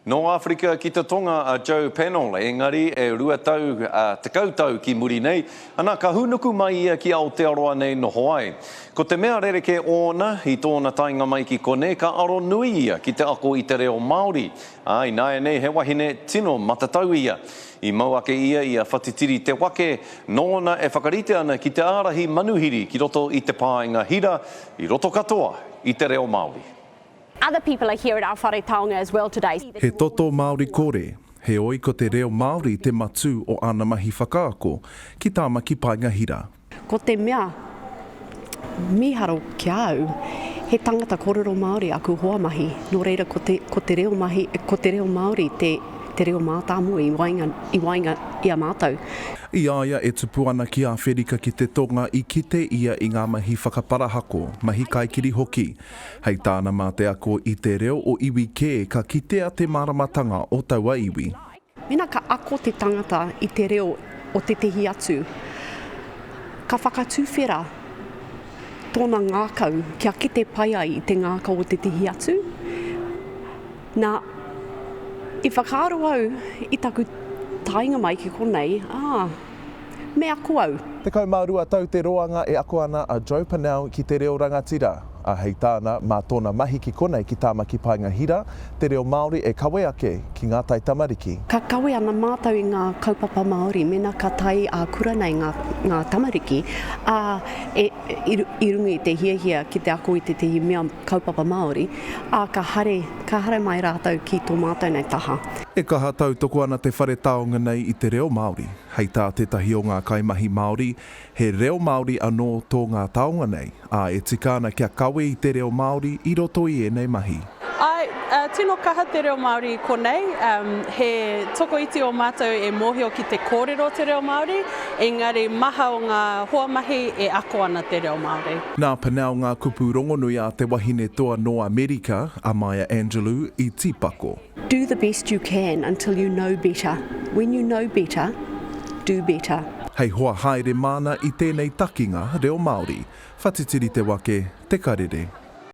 Nō Āwherika ki te Tonga a Joe Pennell, engari e 2 tau, 10 tau ki muri nei, ana ka hūnuku mai ia ki Aotearoa nei noho ai. Ko te mea rerekē ōna, i tōna taenga mai ki konei ka aro nui ia ki te ako i te reo Māori, ā, ināianei he wahine tino matatau ia. I mau ake ia i a Whatitiri Te Wake, nōna e whakarite ana ki te ārahi manuhiri ki roto i te paenga hira, i roto katoa i te reo Māori. Other people are here at our whare taonga as well today. He toto Māori kore, heoi ko te reo Māori te matū o āna mahi whakaako ki Tāmaki Paenga Hira. Ko te mea mīharo ki a au, he tangata kōrero Māori aku hoa mahi, nō reira ko te, ko te reo mahi, ko te reo Māori te, te reo mātāmua i waenga, i waenga i a mātou. I a ia e tupu ana ki Āwherika ki te Tonga i kite ia i ngā mahi whakaparahako, mahi kaikiri hoki. Hei tāna mā te ako i te reo o iwi kē ka kitea te māramatanga o taua iwi. Mēnā ka ako te tangata i te reo o tētehi atu, ka whakatuwhera tōna ngākau kia kite pai ai i te ngākau o tētehi atu. Nā, i whakaaro au i taku taenga mai ki konei, ā, Me ako au. 12 tau te roanga e ako ana a Joe Pannell ki te reo rangatira, ā, hei tāna, mā tōna mahi ki konei ki Tāmaki Paenga Hira, te reo Māori e kawe ake ki ngā taitamariki. Ka kawe ana mātou i ngā kaupapa Māori mēnā ka tae ā-kura nei ngā, ngā tamariki, ā, e, i, i runga i te hiahia ki te ako i tētehi mea kaupapa Māori, ā, ka haere, ka haere mai rātou ki tō mātou nei taha. E kaha tautoko ana te whare taonga nei i te reo Māori. Hei tā tētahi o ngā kaimahi Māori, he reo Māori anō tō ngā taonga nei, ā, e tika ana kia kawe i te reo Māori i roto i ēnei mahi. Āe, tino kaha te reo Māori i konei. He tokoiti o mātou e mōhio ki te kōrero te reo Māori, engari maha o ngā hoa mahi e ako ana te reo Māori. Nā Pannell ngā kupu rongonui a te wahine toa nō Amerika, a Maya Angelou, i tīpako. Do the best you can until you know better. When you know better, do better. Hei hoa haere māna i tēnei takinga reo Māori. Whatitiri te wake, te karere.